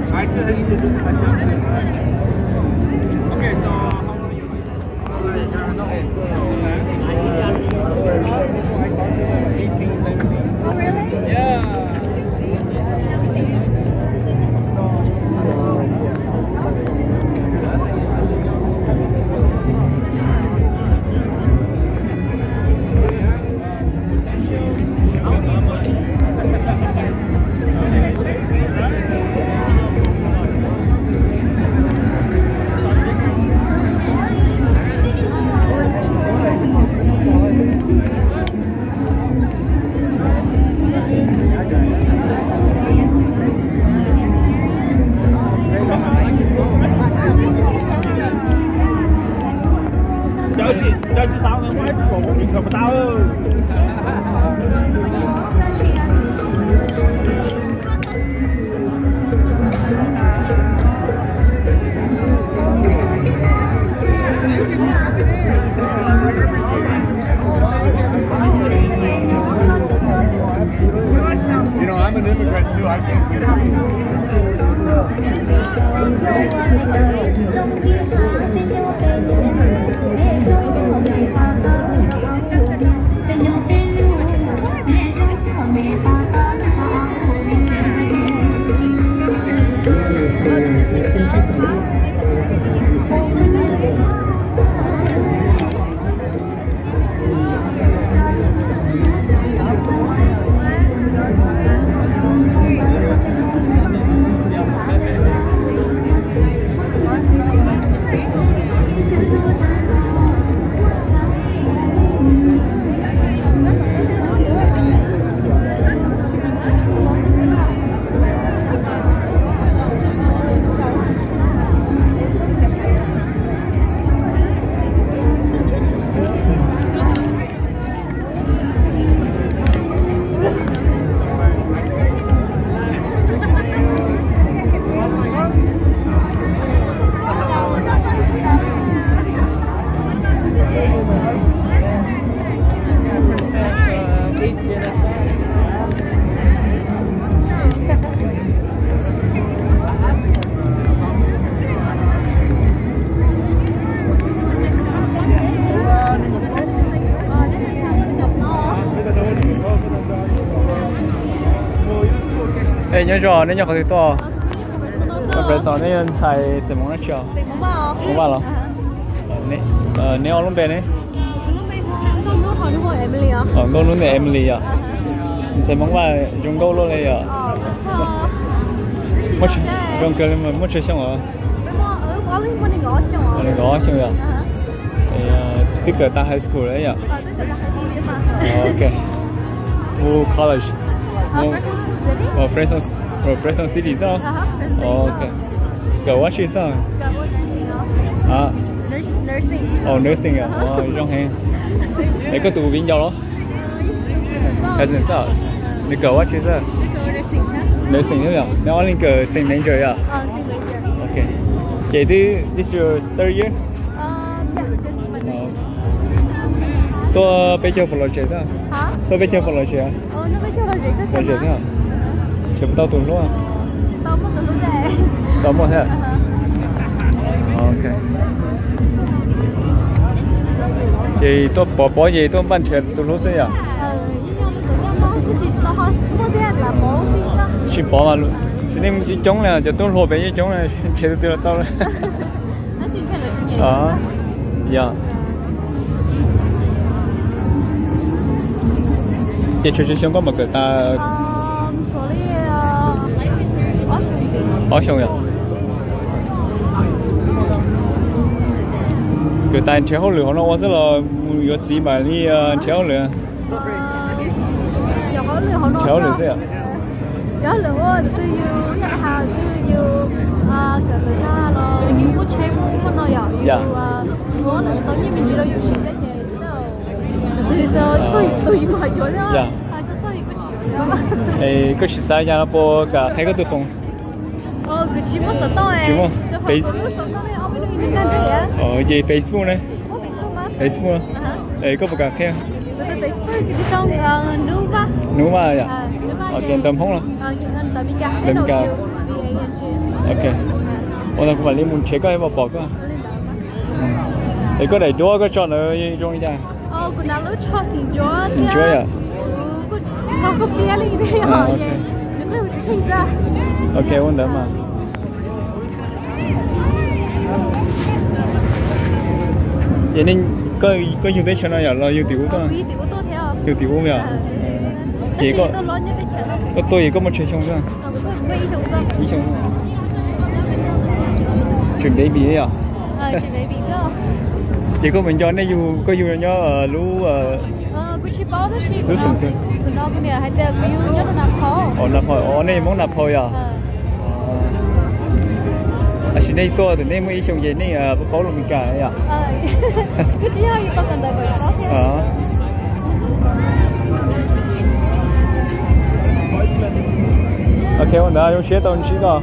I actually introduced myself. Okay, so how old are you? Eighteen, seventeen. Oh, really? Yeah. Cov tsis, cov tsis xav ua micro mas tau. You know, I'm an immigrant too. I can't speak. Es nyob zoo, neb nyob qhov twg tuaj? Fresno, neb yog ntxhais xeem Hmoob dab tsi os? Hmoob Vaj los? Neb ob lub npe ne? Nkauj lub npe Emily yom. Ntxhais Hmoob Vaj zoo nkauj luaj li yom. Zoo kawg li, muaj tsawg xyoo os? Nees nkaum ob xyoo yom. Twb kawm tag high school lawm yom? Ok. Mus college. Fresno, Fresno City xwb. Ok. Kawm ua dab tsi xwb? Nursing yom. Zoo heev. Es koj tus viv ncaus los? Cousin xwb. Nws kawm ua dab tsi xwb? Nursing xwb yom. Neb ob leeg kawm same major yom? Ok. Ces twb, this your third year? Tuaj peb caug puas lom zem xwb? Tuaj peb caug puas lom zem? Lom zem thiab. Ces puas tau tus hlub? Tsis tau muaj thiab. Ok. Ces tuaj pov pob ces tuaj npaj nrhiav tus hlub xwb yom? Tsis pov mas txiv neej coob coob na, cov tub hluas pem yeej coob na, nrhiav tus twg los tau li. Yog. Ces tshuav tsawg xyoo koj mam kawm tas? Ob xyoo yom. Kawm tas nrhiav hauj lwm hauv no ua xwb los mus yuav txiv mam li nrhiav hauj lwm? Ntshe ob lwm xwb yom. Yog lwm ua twj yus, yog twj yus, kawm lwm los yus muab tsheb mus ub muab no yom, yus muab tau nyiaj me ntsis rau yus siv thiab ces twb txog yus tus yus mam yuav thiab, txog yus kuj tsis yuav thiab. Koj tsis xav yog puas kam qhia koj tus foos? Tsis muaj. Ces Facebook ne? Facebook, koj puas kam qhia? Nub Vaj yom? Ces ntawv Hmoob los? Ntawv Meskas. Ok. Ua ntawd kuv mam li mus nrhiav koj es pom koj. Es koj daim duab koj tso ntawd zoo li cas? Xim Ntsuab yom? Ok, ua ntawd mas. Ces koj yug teb chaws no yom los yug tim ub tuaj? Yug tim ub yom? Ces koj tuaj ces koj muaj tsawg xyoo xwb? Ib xyoo. Tseem baby yom? Ces koj mus nco nej yug, koj yug nyob lub, lub xeem twg? Nas Phau. Os, nej Hmoob Nas Phau yom? Tab sis nej tuaj thaum nej muaj ib xyoos ces nej paub lus Meskas yom? Ok, ua ntawd zoo siab tau ntsib koj.